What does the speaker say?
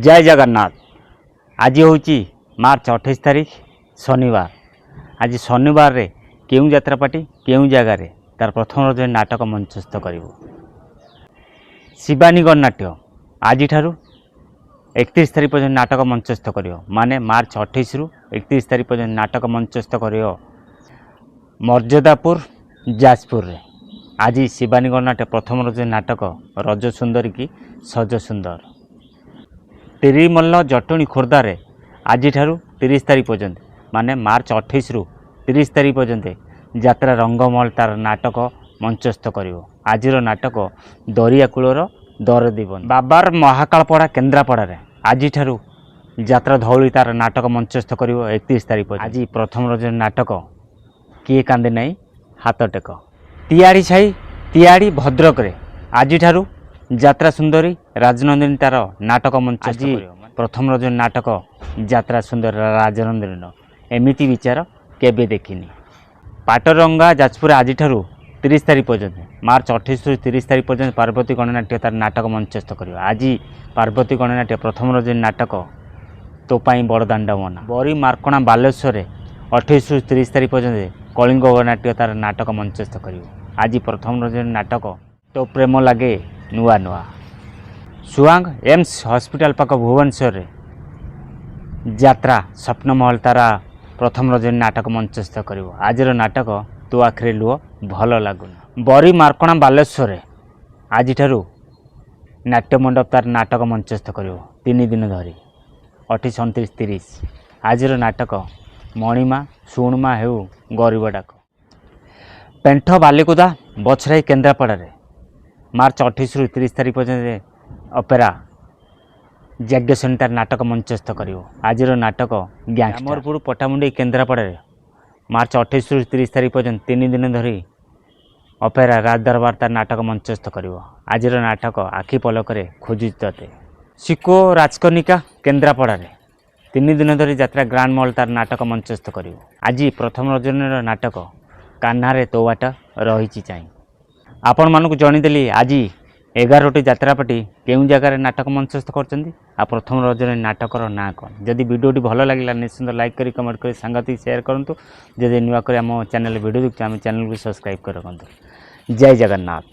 ଜୟ ଜଗନ୍ନାଥ। ଆଜି ହେଉଛି ମାର୍ଚ୍ଚ 28 ତାରିଖ, ଶନିବାର। ଆଜି ଶନିବାରରେ କେଉଁ ଯାତ୍ରା ପାର୍ଟି କେଉଁ ଜାଗାରେ ତାର ପ୍ରଥମ ରଜନୀ ନାଟକ ମଞ୍ଚସ୍ଥ କରିବ? ଶିବାନୀ ଗଣନାଟ୍ୟ ଆଜିଠାରୁ 31 ତାରିଖ ପର୍ଯ୍ୟନ୍ତ ନାଟକ ମଞ୍ଚସ୍ଥ କରିବ, ମାନେ ମାର୍ଚ୍ଚ 28ରୁ 31 ତାରିଖ ପର୍ଯ୍ୟନ୍ତ ନାଟକ ମଞ୍ଚସ୍ଥ କରିବ ମର୍ଯ୍ୟାଦାପୁର, ଯାଜପୁରରେ। ଆଜି ଶିବାନୀ ଗଣନାଟ୍ୟ ପ୍ରଥମ ରଜନୀ ନାଟକ ରଜ ସୁନ୍ଦରୀ କି ସଜ ସୁନ୍ଦର। ତିରିମଲ୍ଲ, ଜଟଣୀ, ଖୋର୍ଦ୍ଧାରେ ଆଜିଠାରୁ 30 ତାରିଖ ପର୍ଯ୍ୟନ୍ତ, ମାନେ ମାର୍ଚ୍ଚ 28ରୁ 30 ତାରିଖ ପର୍ଯ୍ୟନ୍ତ ଯାତ୍ରା ରଙ୍ଗମହଲ ତାର ନାଟକ ମଞ୍ଚସ୍ଥ କରିବ। ଆଜିର ନାଟକ ଦରିଆ କୂଳର ଦରଦୀବନ। ବାବାର ମହାକାଳପଡ଼ା, କେନ୍ଦ୍ରାପଡ଼ାରେ ଆଜିଠାରୁ ଯାତ୍ରା ଧଉଳି ତାର ନାଟକ ମଞ୍ଚସ୍ଥ କରିବ 31 ତାରିଖ ପର୍ଯ୍ୟନ୍ତ। ଆଜି ପ୍ରଥମ ରଜନୀ ନାଟକ କିଏ କାନ୍ଦେ ନାହିଁ ହାତ ଟେକ। ତିଆଡ଼ି ସାହି, ତିଆଡ଼ି, ଭଦ୍ରକରେ ଆଜିଠାରୁ ଯାତ୍ରା ସୁନ୍ଦରୀ ରାଜନନ୍ଦିନୀ ତାର ନାଟକ ମଞ୍ଚ। ପ୍ରଥମ ରଜନୀ ନାଟକ ଯାତ୍ରା ସୁନ୍ଦରୀ ରାଜନନ୍ଦିନୀର ଏମିତି ବିଚାର କେବେ ଦେଖିନି। ପାଟରଙ୍ଗା, ଯାଜପୁର ଆଜିଠାରୁ 30 ତାରିଖ ପର୍ଯ୍ୟନ୍ତ, ମାର୍ଚ୍ଚ 28ରୁ 30 ତାରିଖ ପର୍ଯ୍ୟନ୍ତ ପାର୍ବତୀ ଗଣନାଟ୍ୟ ତାର ନାଟକ ମଞ୍ଚସ୍ଥ କରିବ। ଆଜି ପାର୍ବତୀ ଗଣନାଟ୍ୟ ପ୍ରଥମ ରଜନୀ ନାଟକ ତୋ ପାଇଁ ବଡ଼ଦାଣ୍ଡ ମନା। ବରି ମାର୍କଣା, ବାଲେଶ୍ୱରରେ 28ରୁ 30 ତାରିଖ ପର୍ଯ୍ୟନ୍ତ କଳିଙ୍ଗ ଗଣନାଟ୍ୟ ତାର ନାଟକ ମଞ୍ଚସ୍ଥ କରିବ। ଆଜି ପ୍ରଥମ ରଜନୀ ନାଟକ ତୋ ପ୍ରେମ ଲାଗେ ନୂଆ ନୂଆ। ସୁଆଙ୍ଗ ଏମ୍ସ ହସ୍ପିଟାଲ ପାଖ ଭୁବନେଶ୍ୱରରେ ଯାତ୍ରା ସ୍ୱପ୍ନମହଲ ତାର ପ୍ରଥମ ରଜନୀ ନାଟକ ମଞ୍ଚସ୍ଥ କରିବ। ଆଜିର ନାଟକ ତୋ ଆଖିରେ ଲୁହ ଭଲ ଲାଗୁନି। ବରି ମାର୍କଣା, ବାଲେଶ୍ୱରରେ ଆଜିଠାରୁ ନାଟ୍ୟମଣ୍ଡପ ତାର ନାଟକ ମଞ୍ଚସ୍ଥ କରିବ 3 ଦିନ ଧରି, 28, 29, 30। ଆଜିର ନାଟକ ମଣିମା ଶୁଣମା ହେଉ ଗରିବ ଡାକ। ପେଣ୍ଠ ବାଲିକୁଦା, ବଛରାଇ, କେନ୍ଦ୍ରାପଡ଼ାରେ ମାର୍ଚ୍ଚ 28ରୁ 30 ତାରିଖ ପର୍ଯ୍ୟନ୍ତ ଅପେରା ଯାଜ୍ଞସେନୀ ତାର ନାଟକ ମଞ୍ଚସ୍ଥ କରିବ। ଆଜିର ନାଟକ ଗ୍ୟାଙ୍ଗମରପୁର, ପଟ୍ଟାମୁଣ୍ଡେଇ, କେନ୍ଦ୍ରାପଡ଼ାରେ ମାର୍ଚ୍ଚ 28ରୁ 30 ତାରିଖ ପର୍ଯ୍ୟନ୍ତ 3 ଦିନ ଧରି ଅପେରା ରାଜଦରବାର ତାର ନାଟକ ମଞ୍ଚସ୍ଥ କରିବ। ଆଜିର ନାଟକ ଆଖି ପଲକରେ ଖୋଜୁଛି ତତେ। ସିକୋ ରାଜକନିକା, କେନ୍ଦ୍ରାପଡ଼ାରେ 3 ଦିନ ଧରି ଯାତ୍ରା ଗ୍ରାଣ୍ଡ ମହଲ ତାର ନାଟକ ମଞ୍ଚସ୍ଥ କରିବ। ଆଜି ପ୍ରଥମ ରଜନୀର ନାଟକ କାହ୍ନାରେ ତୋ ବାଟ ରହିଛି ଚାହିଁ। ଆପଣମାନଙ୍କୁ ଜଣେଇଦେଲି ଆଜି 11ଟି ଯାତ୍ରା ପାର୍ଟି କେଉଁ ଜାଗାରେ ନାଟକ ମଞ୍ଚସ୍ଥ କରିଛନ୍ତି ଆଉ ପ୍ରଥମ ରଜନୀ ନାଟକର ନାଁ କ'ଣ। ଯଦି ଭିଡ଼ିଓଟି ଭଲ ଲାଗିଲା, ନିଶ୍ଚିନ୍ତ ଲାଇକ୍ କରି, କମେଣ୍ଟ କରି ସାଙ୍ଗସାଥି ସେୟାର କରନ୍ତୁ। ଯଦି ନୂଆ କରି ଆମ ଚ୍ୟାନେଲ୍ ଭିଡ଼ିଓ ଦେଖୁଛ, ଆମ ଚ୍ୟାନେଲକୁ ସବସ୍କ୍ରାଇବ୍ କରି ରଖନ୍ତୁ। ଜୟ ଜଗନ୍ନାଥ।